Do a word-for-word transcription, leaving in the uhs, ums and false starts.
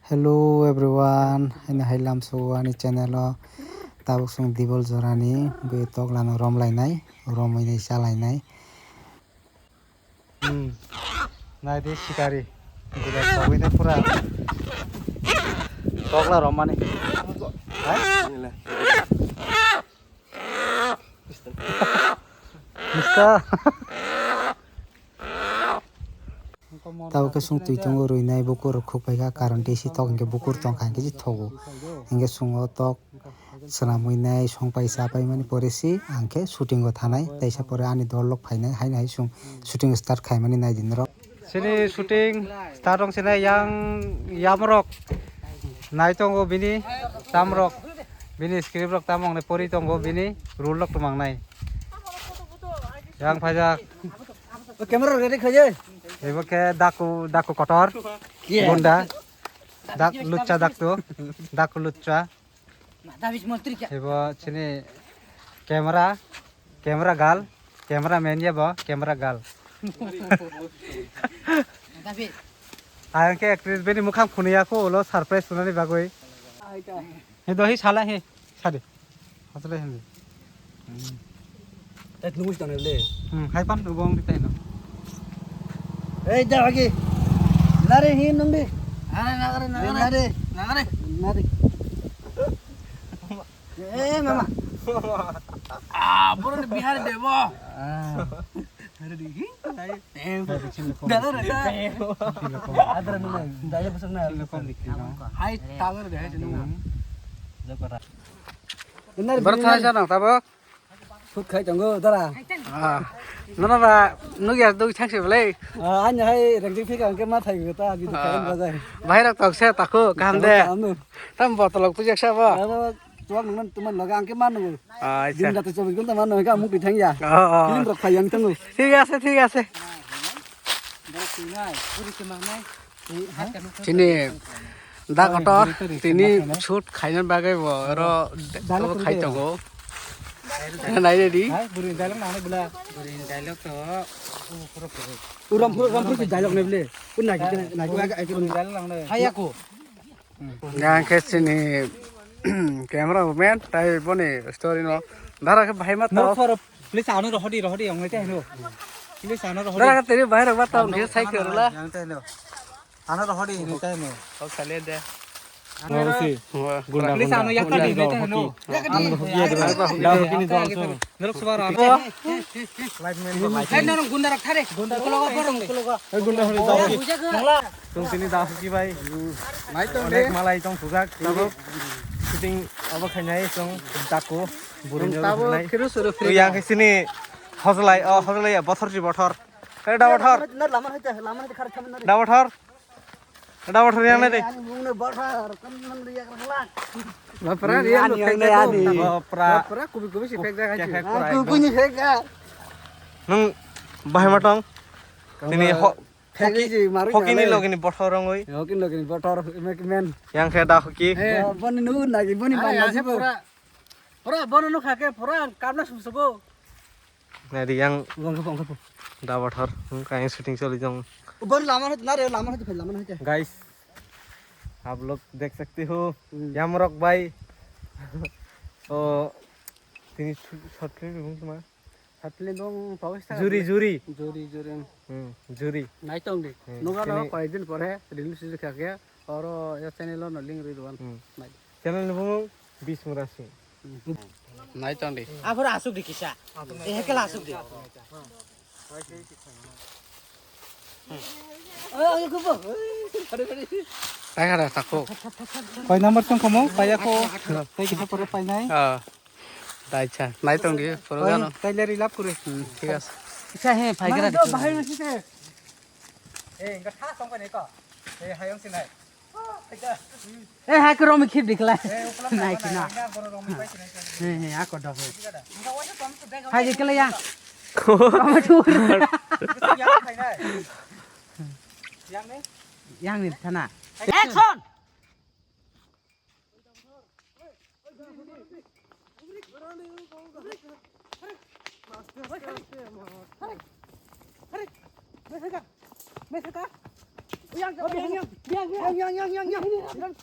Hello everyone, haino hai lamsao ani channel o tabuk chwng dibol jorani bwi toklano romlainai, romwi nai chalainai. Hmm. Nai di sikari. Gura sawina pura. Tokla romani. Hai? Mister. Tabuk khe chwng twi tongo rwinai bukur rok khuk phaikha karon tei si tok hinkhe bukur tongkha hinkhe si thogo. Hinkhe chwng o tok Swnamwi nai songpai chapai mani pore si ang khe shooting o thanai, teisa pore ani dol rok phainai, haino hai chwng shooting start khaimani nai di norok. Chini shooting start wng sinai yang yamrok nai tongo bini tamrok, bini script rok tamo wngnai pori tongo bini rule rok tamo wngnai. Yang phaijak. O camera ready khaye. Ebo khe daku, daku kotor. Gunda. Dak lucha daktu. Daku lucha. Ebo chini camera, camera girl, camera man ya bo, camera girl. Ayang khe actress bini mukhang khuniya kho ulo surprise sunani bagwi. He dohi sala he, sadi. Asle hindi. Tet nungus tang le. Hmm, hai pan ubong di taino. Ei da lagi. Nari hin nung di. Nari nagare nagare. Nari. Nagare. Nari. Eh mama. Ah, pura di Bihar debo. Ah. Hari di. Eh, dala rada. Adra nung. Daya besok na. Hai tagar deh sini. Benar. Bertha sana tabok. Sut khai tongo dara. Ah. Nono ba nugya dug thangse belai. Ah, ani hai rangjing phika angke ma thai ta di khai bajai. Bahai rok tokse taku kaham de. Tam botolok pujak sa ba. Tuang nang teman loga angke manu. Acha. Din rata chobis ghonta manu ka muk thang ya. Oh, oh. Film rok khai yang tongo. Thik ase, thik ase. Chini da kotor tini shoot khaina bagwi bo oro khai tongo. Nai ready? Uram pura, uram pura dialog ne ble. Pun nagi, nagi. Dialog nang ne. Haya ko. Yang khe chini camera man tai boni story no dara khe bahai ma to. Please ano rohodi, rohodi ang nete hino. Please ano rohodi. Dara khe teri bahai rok ma to ang khe sai khe rula. Ano rohodi hino tai no. Kok sale de. Ano rohodi. Gunda gunda. Please ano yakta di nete hino. Ang rohodi ya de. Da hokini do so. Norok subar ano. Light man. Light norok gunda rak thare. Gunda ko logo borong de. Gunda hori da. Chwng tini da hoki bai. Nai tong de. Onek malai tong thujak tabuk. Shooting obo khainai chwng daku. Burung tabuk tabuk khiru suru. Yang khe sini hojlai, oh, hojlai ya, bothor si bothor. Eh, da bothor. Lama hai, lama hai khar thaman. Da bothor. Da bothor yang nai de. Ani mung ne bothor, kan man riya khlak. Bapra riya ani no yang nai ani. Bapra. Bapra kubi kubi si phek da khai. Kubi ni phek da. Nung bahai matong. Tini ho Hoki, hoki ni logi ni bothor rongoi. Hoki ni logi ni bothor, mek men. Yang khe da hoki. Boni nu nagi, boni bang nagi bo. Pura, pura boni nu khake, pura kamna sumsubo. Nari yang. Bongkha, bongkha. Da bothor, hmm, kain shooting choli jong. Boni lama hoi, nare lama hoi, lama hoi. Guys, आप लोग देख सकते हो, yamrok bai. O, tini short film bung tuma. Satli dong pawis ta. Juri, juri. Juri, juri. Hmm, juri. Nai tong di. Hmm, noga no koi din pore release di kake. Oro ya channel no link ri duan. Hmm. Nai. Channel ni bumung Bismura Singh. Nai tong di. Aphor asuk di kisa. Eh, hekela asuk di. Taikhara tako. Koi number tong komo, paya ko. Tai kisa pore painai. Ah. Daicha, nai tong di, poro gano. Tailor ilap kuri. Hmm, thik ase. Isa he, phai gara. Bahai masi te. Eh, inga tha song pa ne ko. Eh, hayong sinai. Eh, ha ko romi khip dikla. Nai kina. He he, ako do he. Hai dikla ya. Romi chur. Yang ni thana. Action. Yang, yang, yang, yang, yang, yang, yang, yang, yang.